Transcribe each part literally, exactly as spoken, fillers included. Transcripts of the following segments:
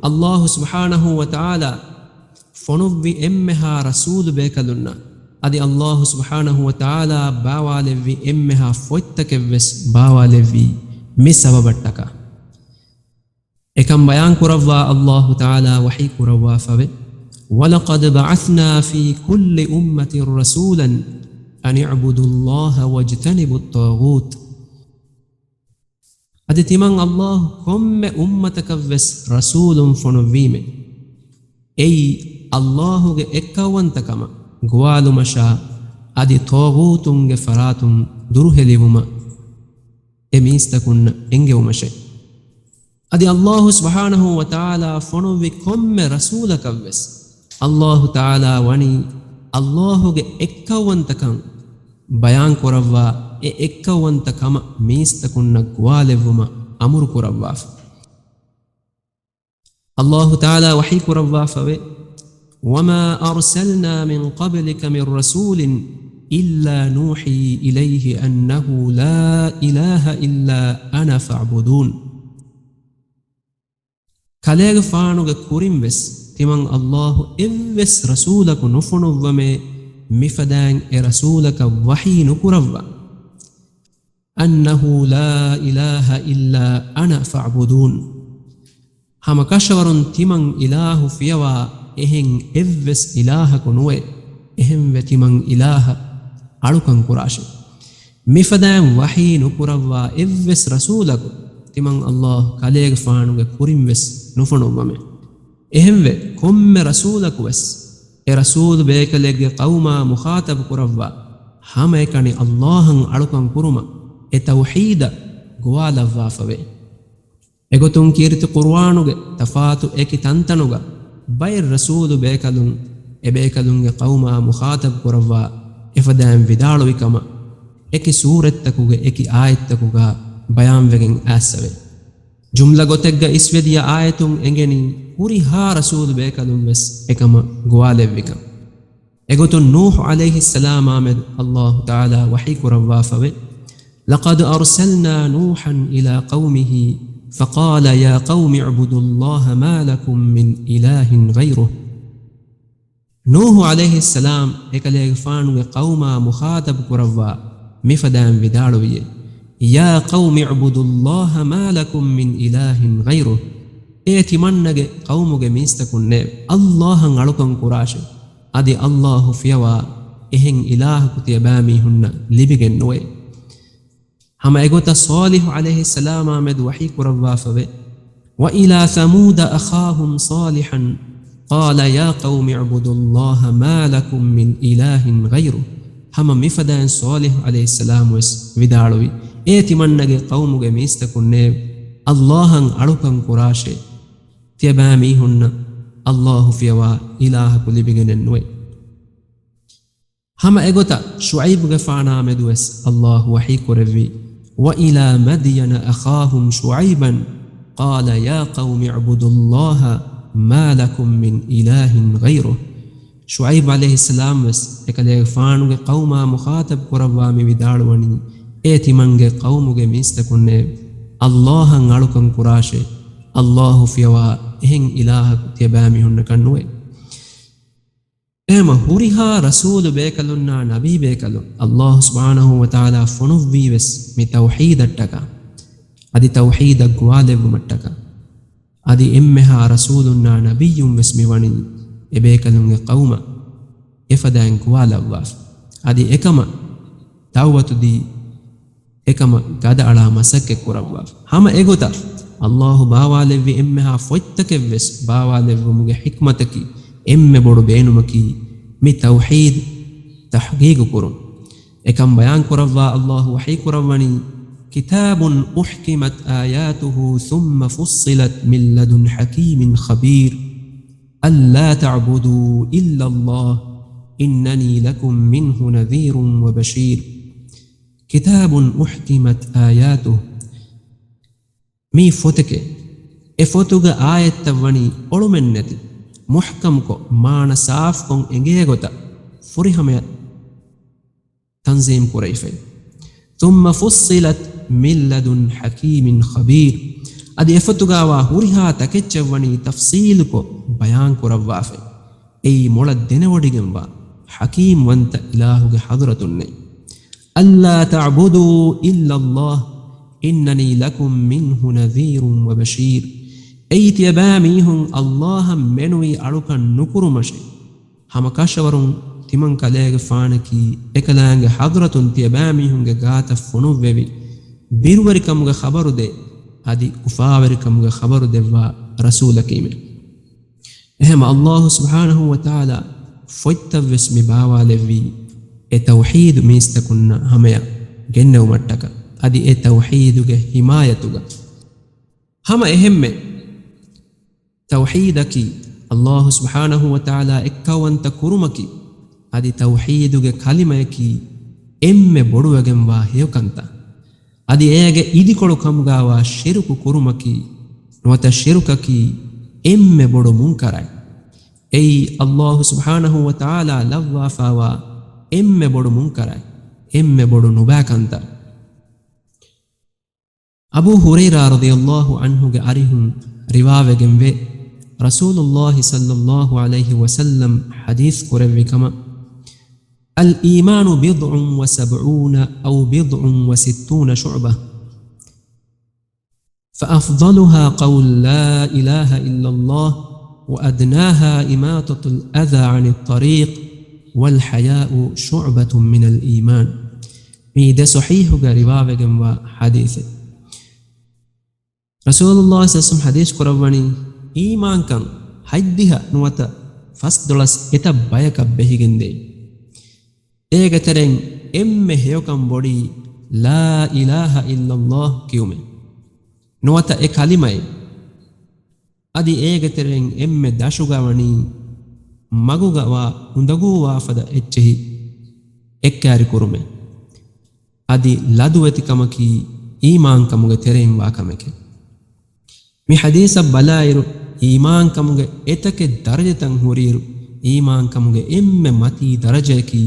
ﷲ ސުބްޙާނަހޫ ވަތަޢާލާ ފޮނުއްވި އެންމެހާ ރަސޫލު ބޭކަލުންނަށް، އަދި ﷲ ސުބްޙާނަހޫ ވަތަޢާލާ ބާވާލެއްވި އެންމެހާ ފޮތްތަކެއްވެސް ބާވާލެއްވީ މި ސަބަބަށްޓަކާ. އެކަން ބަޔާން ކުރައްވާ ﷲ ތަޢާލާ ވަޙީ ކުރައްވާފަވޭ، وَلَقَدْ بَعَثْنَا فِي كُلِّ أُمَّةٍ رَسُولًا أَنِ اعْبُدُوا اللَّهَ وَاجْتَنِبُوا الطَّاغُوتَ. އަދި ތިމަން ﷲ ކޮންމެ އުއްމަތަކަށްވެސް ރަސޫލުން ފޮނުއްވީމޭ. އެއީ ﷲގެ އެއްކައުވަންތަކަމަށް ގޮވާލުމަށާ، އަދި ޠާޣޫތުންގެ ފަރާތުން ދުރުހެލިވުމަށް އެ މީސްތަކުންނަށް އެންގެވުމަށޭ. އަދި ﷲ ސުބްޙާނަހޫ ވަތަޢާލާ ފޮނުއްވި ކޮންމެ ރަސޫލަކަށްވެސް ﷲ ތަޢާލާ ވަނީ ﷲގެ އެއްކައުވަންތަކަން ބަޔާން ކުރައްވާ، އެ އެއްކައުވަންތަކަމަށް މީސްތަކުންނަށް ގޮވާލެއްވުމަށް އަމުރު ކުރައްވާފަ. ﷲ ތަޢާލާ ވަޙީ ކުރައްވާފަވޭ، وَمَا أَرْسَلْنَا مِنْ قَبْلِكَ مِنْ رَسُولٍ إِلَّا نُوحِي إِلَيْهِ أَنَّهُ لَا إِلَهَ إِلَّا أَنَا فَاعْبُدُونِ. ކަލޭގެފާނުގެ ކުރިންވެސް ތިމަން ﷲ އެއްވެސް ރަސޫލަކު ނުފޮނުއްވަމޭ، މިފަދައިން އެ ރަސޫލަކަށް ވަޙީ ނުކުރައްވާ. أَنَّهُ لَا إِلَهَ إِلَّا أَنَا فَاعْبُدُونِ. ހަމަކަށަވަރުން ތިމަން އިލާހު ފިޔަވާ އެހެން އެއްވެސް އިލާހަކު ނުވޭ، އެހެންވެ ތިމަން އިލާހަށް އަޅުކަން ކުރާށޭ. މިފަދައިން ވަޙީ ނުކުރައްވާ އެއްވެސް ރަސޫލަކު ތިމަން ﷲ ކަލޭގެފާނުގެ ކުރިންވެސް ނުފޮނުއްވަމޭ. އެހެންވެ، ކޮންމެ ރަސޫލަކުވެސް އެ ރަސޫލު ބޭކަލެއްގެ ޤައުމާ މުޚާޠަބު ކުރައްވާ ހަމައެކަނި ﷲ އަށް އަޅުކަން ކުރުމަށް އެ ތައުޙީދަށް ގޮވާލައްވާފަވޭ. އެގޮތުން ކީރިތި ޤުރުއާނުގެ ތަފާތު އެކި ތަންތަނުގަ ބައެއް ރަސޫލު ބޭކަލުން އެ ބޭކަލުންގެ ޤައުމާ މުޚާޠަބު ކުރައްވާ އެފަދައިން ވިދާޅުވި ކަމަށް އެކި ސޫރަތްތަކުގެ އެކި އާޔަތްތަކުގަ ބަޔާންވެގެން އައިއްސަވޭ. ޖުމްލަ ގޮތެއްގަ އިސްވެދިޔަ އާޔަތުން އެނގެނީ ހުރިހާ ރަސޫލު ބޭކަލުން ވެސް އެކަމަށް ގޮވާލެއްވިކަން. އެގޮތުން ނޫޙު ޢަލައިހިއްސަލާމާމެދު ﷲ ތަޢާލާ ވަޙީ ކުރައްވާފަވޭ، لَقَدْ أَرْسَلْنَا نُوحًا إِلَىٰ قَوْمِهِ فَقَالَ يَا قَوْمِ اعْبُدُوا اللَّهَ مَا لَكُم مِّنْ إِلَٰهٍ غَيْرُهُ. ނޫޙު ޢަލައިހިއްސަލާމް އެކަލޭގެފާނުގެ ޤައުމާ މުޚާޠަބު ކުރައްވާ މިފަދައިން ވިދާޅުވިއޭ، يَا قَوْمِ اعْبُدُوا اللَّهَ مَا لَكُم مِّنْ إِلَٰهٍ غَيْرُهُ. އޭ ތިމަންނަގެ ޤައުމުގެ މީސްތަކުންނޭވެ! ﷲ އަށް އަޅުކަން ކުރާށޭ. އަދި ﷲ ފިޔަވާ އެހެން އިލާހަކު ތިޔަބައިމީހުންނަށް ލިބިގެން ނުވޭ. ހަމަ އެގޮތަށް ޞާލިޙު ޢަލައިހިއްސަލާމާމެދު ވަޙީ ކުރައްވާފަވޭ، وَإِلَىٰ ثَمُودَ أَخَاهُمْ صَالِحًا قَالَ يَا قَوْمِ اعْبُدُوا اللَّهَ مَا لَكُم مِّنْ إِلَٰهٍ غَيْرُهُ. ހަމަ މިފަދައިން ޞާލިޙު ޢަލައިހިއްސަލާމް ވެސް ވިދާޅުވި، އޭ ތިމަންނަގެ ޤައުމުގެ މީސްތަކުންނޭވެ! ﷲ އަށް އަޅުކަން ކުރާށޭ. ތިޔަބައިމީހުންނަށް ﷲ ފިޔަވާ އިލާހަކު ލިބިގެނެއް ނުވޭ. ހަމަ އެގޮތަށް ޝުޢައިބުގެފާނާމެދުވެސް ﷲ ވަޙީ ކުރެއްވި، وَإِلَىٰ مَدْيَنَ أَخَاهُمْ شُعَيْبًا قَالَ يَا قَوْمِ اعْبُدُوا اللَّهَ مَا لَكُم مِّنْ إِلَٰهٍ غَيْرُهُ. ޝުޢައިބު ޢަލައިހިއްސަލާމް ވެސް އެކަލޭގެފާނުގެ ޤައުމާ މުޚާޠަބު ކުރައްވާ މި ވިދާޅުވަނީ، އޭ ތިމަންގެ ޤައުމުގެ މީސްތަކުންނޭވެ! ﷲ އަށް އަޅުކަން ކުރާށޭ. ﷲ ފިޔަވާ އެހެން އިލާހަކު ތިޔަބައިމީހުންނަކަށް ނުވޭ. އެހެމަ ހުރިހާ ރަސޫލު ބޭކަލުންނާ ނަބީ ބޭކަލުން ﷲ ސުބްޙާނަހޫ ވަތަޢާލާ ފޮނުއްވީވެސް މި ތައުޙީދަށްޓަކާ، އަދި ތައުޙީދަށް ގޮވާލެއްވުމަށްޓަކާ، އަދި އެންމެހާ ރަސޫލުންނާ ނަބިއްޔުން ވެސް މިވަނީ އެބޭކަލުންގެ ޤައުމަށް އެފަދައިން ގޮވާލައްވާފަ، އަދި އެކަމަށް ދަޢުވަތު ދީ، އެކަމަށް ގަދައަޅާ މަސައްކަތް ކުރައްވާފަ. ހަމަ އެގޮތަށް ﷲ ބާވާލެއްވި އެންމެހާ ފޮތްތަކެއްވެސް ބާވާލެއްވުމުގެ ޙިކްމަތަކީ، އެންމެ ބޮޑު ބޭނުމަކީ، މި ތައުޙީދު ތަޙްޤީޤު ކުރުން. އެކަން ބަޔާން ކުރައްވާ ﷲ ވަޙީ ކުރައްވަނީ، كِتَابٌ أُحْكِمَتْ آيَاتُهُ ثُمَّ فُصِّلَتْ مِن لَّدُنْ حَكِيمٍ خَبِيرٍ أَلَّا تَعْبُدُوا إِلَّا اللَّهَ إِنَّنِي لَكُم مِّنْهُ نَذِيرٌ وَبَشِيرٌ. كِتَابٌ أُحْكِمَتْ آيَاتُهُ. މީ ފޮތެކޭ. އެ ފޮތުގެ އާޔަތްތައް ވަނީ އޮޅުމެއްނެތި، މުޙްކަމްކޮށް، މާނަ ސާފުކޮށް އެނގޭ ގޮތަށް ފުރިހަމަޔަށް ތަންޒީމް ކުރެވިފައި. ثُمَّ فُصِّلَتْ مِن لَّدُنْ حَكِيمٍ خَبِيرٍ. އަދި އެފޮތުގާވާ ހުރިހާ ތަކެއްޗެއްވަނީ ތަފްސީލުކޮށް ބަޔާންކުރައްވާފައި. އެއީ މޮޅަށް ދެނެވޮޑިގެންވާ ޙަކީމްވަންތަ އިލާހުގެ ޙަޟްރަތުންނޭ. ألا تعبدوا إلا الله إنني لكم منه نذير وبشير. އެއީ ތިޔަބައިމީހުން ﷲ އަށް މެނުވީ އަޅުކަން ނުކުރުމަށޭ. ހަމަކަށަވަރުން ތިމަން ކަލޭގެފާނަކީ އެކަލާނގެ ޙަޟްރަތުން ތިޔަބައިމީހުންގެ ގާތަށް ފޮނުއްވެވި، ބިރުވެރިކަމުގެ ޚަބަރުދޭ، އަދި އުފާވެރިކަމުގެ ޚަބަރު ދެއްވާ ރަސޫލަކީމެ. އެހެން ﷲ ސުބްޙާނަހޫ ވަތަޢާލާ ފޮތްތައްވެސް މި ބާވާލެއްވީ އެ ތައުޙީދު މީސްތަކުންނަށް ހަމަޔަށް ގެންނެވުމަށްޓަކަ، އަދި އެ ތައުޙީދުގެ ޙިމާޔަތުގަ. ހަމަ އެހެންމެ ތައުޙީދަކީ ﷲ ސުބްޙާނަހޫ ވަތަޢާލާ އެއްކައުވަންތަ ކުރުމަކީ، އަދި ތައުޙީދުގެ ކަލިމަޔަކީ އެންމެ ބޮޑުވެގެންވާ ހެޔޮކަންތައް، އަދި އޭގެ އިދިކޮޅު ކަމުގާވާ ޝިރުކު ކުރުމަކީ، ނުވަތަ ޝިރުކަކީ އެންމެ ބޮޑު މުންކަރާތް. އެއީ ﷲ ސުބްޙާނަހޫ ވަތަޢާލާ ލައްވާފާވާ އެންމެ ބޮޑު މުންކަރާތް، އެންމެ ބޮޑު ނުބައިކަންތައް. އަބޫ ހުރައިރާ ރަޟިޔަﷲ ޢަންހުގެ އަރިހުން ރިވާވެގެންވޭ، ރަސޫލުﷲ ޞައްލަﷲ ޢަލައިހި ވަސައްލަމް ޙަދީޘް ކުރެއްވި ކަމަށް، الإيمان بضع وسبعون أو بضع وستون شعبة، فأفضلها قول لا إله إلا الله، وأدناها إماطة الأذى عن الطريق، والحياء شعبة من الإيمان. މީ ދެ ޞަޙީޙުގަ ރިވާވެގެންވާ ޙަދީޘެއް. ރަސޫލުﷲ ޞައްލަﷲ ޢަލައިހި ވަސައްލަމް ޙަދީޘް ކުރައްވަނީ، އީމާންކަން ހަތްދިހަ ނުވަތަ ފަސްދޮޅަސް އެތައް ބަޔަކަށް ބެހިގެންދޭ. އޭގެ ތެރެއިން އެންމެ ހެޔޮކަން ބޮޑީ لا إله إلا الله ކިޔުމޭ. ނުވަތަ އެ ކަލިމައެއް. އަދި އޭގެ ތެރެއިން އެންމެ ދަށުގަ ވަނީ މަގުގަ ވާ އުނދަގޫވާފަދަ އެއްޗެހި އެއްކާރި ކުރުމޭ. އަދި ލަދުވެތިކަމަކީ އީމާންކަމުގެ ތެރެއިން ވާ ކަމެކޭ. މި ޙަދީޘަށް ބަލާއިރު، އީމާންކަމުގެ އެތަކެއް ދަރަޖަތައް ހުރިއިރު، އީމާންކަމުގެ އެންމެ މަތީ ދަރަޖަޔަކީ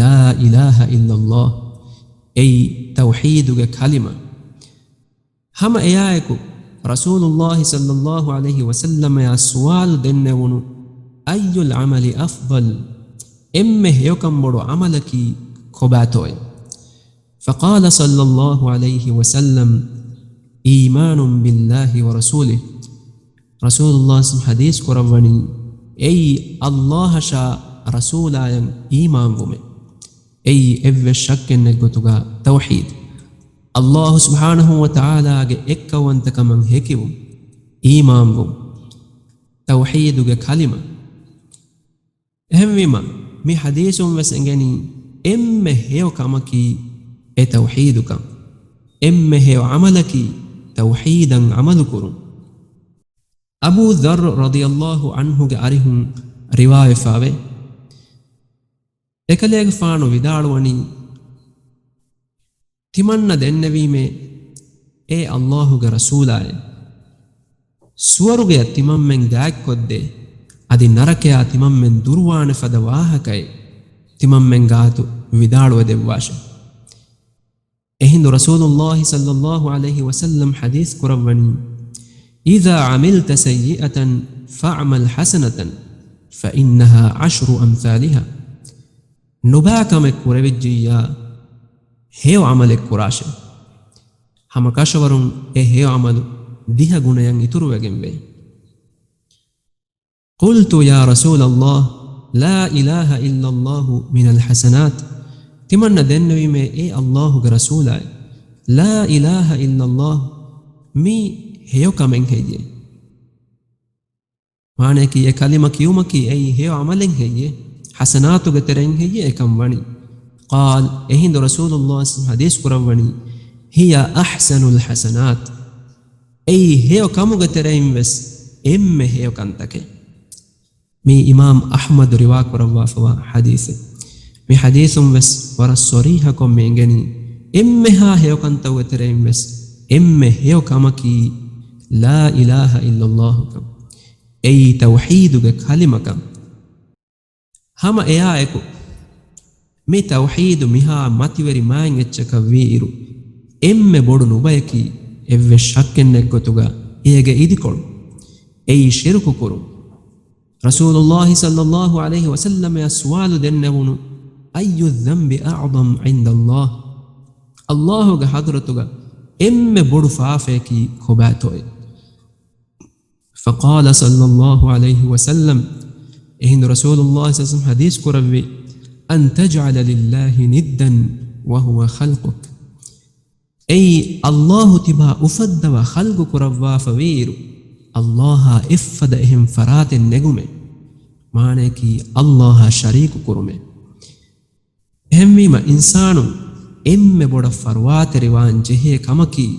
لا إله إلا الله، އެއީ ތައުޙީދުގެ ކަލިމަ. ހަމަ އެއާއެކު، ރަސޫލުﷲ ޞައްލަﷲ ޢަލައިހި ވަސައްލަމަޔާ ސުވާލު ދެންނެވުނު، أي العمل أفضل؟ އެންމެ ހެޔޮކަން ބޮޑު ޢަމަލަކީ ކޮބާތޯއޭ؟ فقال صلى الله عليه وسلم، إيمان بالله ورسوله. ރަސޫލުﷲ ޙަދީޘް ކުރައްވަނީ، އެއީ ﷲ އަށާ ރަސޫލާޔަށް އީމާންވުމޭ. އެއީ އެއްވެސް ޝައްކެއް ނެތް ގޮތުގަ ތައުޙީދު. ﷲ ސުބްޙާނަހޫ ވަތަޢާލާގެ އެއްކައުވަންތަކަމަށް ހެކިވުން، އީމާންވުން، ތައުޙީދުގެ ކަލިމަ. އެހެންވީމަ، މި ޙަދީޘުން ވެސް އެނގެނީ، އެންމެ ހެޔޮ ކަމަކީ އެ ތައުޙީދުކަން. އެންމެ ހެޔޮ ޢަމަލަކީ ތައުޙީދަށް ޢަމަލުކުރުން. އަބޫ ޛައްރު ރަޟިޔަﷲ ޢަންހުގެ އަރިހުން ރިވާވެފާވޭ، އެކަލޭގެފާނު ވިދާޅުވަނީ، ތިމަންނަ ދެންނެވީމޭ، އޭ ﷲގެ ރަސޫލާއޭ! ސުވަރުގެއަށް ތިމަންމެން ގާތްކޮށްދޭ، އަދި ނަރަކަޔާ ތިމަންމެން ދުރުވާނެ ފަދަ ވާހަކައެއް ތިމަންމެން ގާތު ވިދާޅުވެދެއްވާށޭ. އެހިނދު ރަސޫލުﷲ ޞައްލަﷲ ޢަލައިހި ވަސައްލަމް ޙަދީޘް ކުރައްވަނީ، إذا عملت سيئة فاعمل حسنة فإنها عشر أمثالها. ނުބައި ކަމެއް ކުރެވިއްޖިއްޔާ، ހެޔޮ ޢަމަލެއް ކުރާށޭ. ހަމަ ކަށަވަރުން އެ ހެޔޮ ޢަމަލު ދިހަ ގުނަޔަށް އިތުރުވެގެންވޭ. قلت يا رسول الله، لا إله إلا الله من الحسنات؟ ތިމަންނަ ދެންނެވީމޭ، އޭ ﷲގެ ރަސޫލާއޭ، لا إله إلا الله މީ ހެޔޮ ކަމެއް ހެއްޔޭ؟ މާނަޔަކީ، އެ ކަލިމަ ކިޔުމަކީ އެއީ ހެޔޮ ޢަމަލެއް ހެއްޔޭ؟ ޙަސަނާތުގެ ތެރެއިން ހެއްޔޭ އެކަން ވަނީ؟ قال، އެހިނދު ރަސޫލުﷲ ޙަދީޘް ކުރައްވަނީ، هي أحسن الحسنات، އެއީ ހެޔޮ ކަމުގެ ތެރެއިން ވެސް އެންމެ ހެޔޮ ކަންތަކެއް. މީ އިމާމް އަޙްމަދު ރިވާ ކުރައްވާފަވާ ޙަދީޘެއް. މި ޙަދީޘުން ވެސް ވަރަށް ޞަރީޙަކޮށް މި އެނގެނީ، އެންމެހާ ހެޔޮ ކަންތަކުގެ ތެރެއިން ވެސް އެންމެ ހެޔޮ ކަމަކީ لا إله إلا الله ކަން. އެއީ ތައުޙީދުގެ ކަލިމަކަން. ހަމަ އެއާއެކު، މި ތައުޙީދު މިހާ މަތިވެރި މާތް އެއްޗަކަށް ވީއިރު، އެންމެ ބޮޑު ނުބަޔަކީ އެއްވެސް ޝައްކެއް ނެތްގޮތުގަ އޭގެ އިދިކޮޅު، އެއީ ޝިރުކު ކުރުން. ރަސޫލުﷲ ޞައްލަﷲ ޢަލައިހި ވަސައްލަމައަށް ސުވާލު ދެންނެވުނު، أي الذنب أعظم عند الله؟ ﷲގެ ޙަޟްރަތުގަ އެންމެ ބޮޑު ފާފަޔަކީ ކޮބާތޯއޭ؟ فقال صلى الله عليه وسلم، އެހިނދު ރަސޫލުﷲ ޞައްލަﷲ ޢަލައިހި ވަސައްލަމަ ޙަދީޘް ކުރެއްވި، أن تجعل لله ندا وهو خلقك. އެއީ، ﷲ ތިބާ އުފައްދަވާ ޚަލްޤު ކުރައްވާފަ ވީއިރު، ﷲއާ އެއްފަދަ އެހެން ފަރާތެއް ނެގުމޭ. މާނަޔަކީ، ﷲއާ ޝަރީކު ކުރުމޭ. އެހެންވީމަ، އިންސާނުން އެންމެ ބޮޑަށް ފަރުވާތެރިވާން ޖެހޭ ކަމަކީ،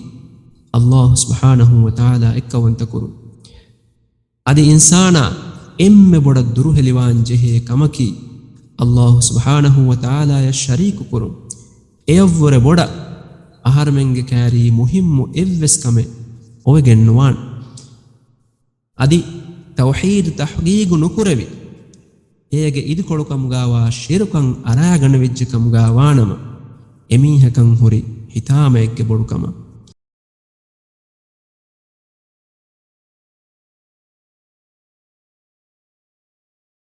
ﷲ ސުބްޙާނަހޫ ވަތަޢާލާ އެއްކައުވަންތަ ކުރުން. އަދި އިންސާނާ އެންމެ ބޮޑަށް ދުރުހެލިވާން ޖެހޭ ކަމަކީ، ﷲ ސުބްޙާނަހޫ ވަތަޢާލާޔަށް ޝަރީކު ކުރުން. އެޔަށްވުރެ ބޮޑަށް އަހަރެމެންގެ ކާރީ މުހިއްމު އެއްވެސް ކަމެއް އޮވެގެން ނުވާން. އަދި ތައުޙީދު ތަޙްޤީޤު ނުކުރެވި، އޭގެ އިދިކޮޅުކަމުގާވާ ޝިރުކަން އަރާގަނެވިއްޖެ ކަމުގާވާނަމަ، އެމީހަކަށް ހުރި ހިތާމައެއްގެ ބޮޑުކަމަށް.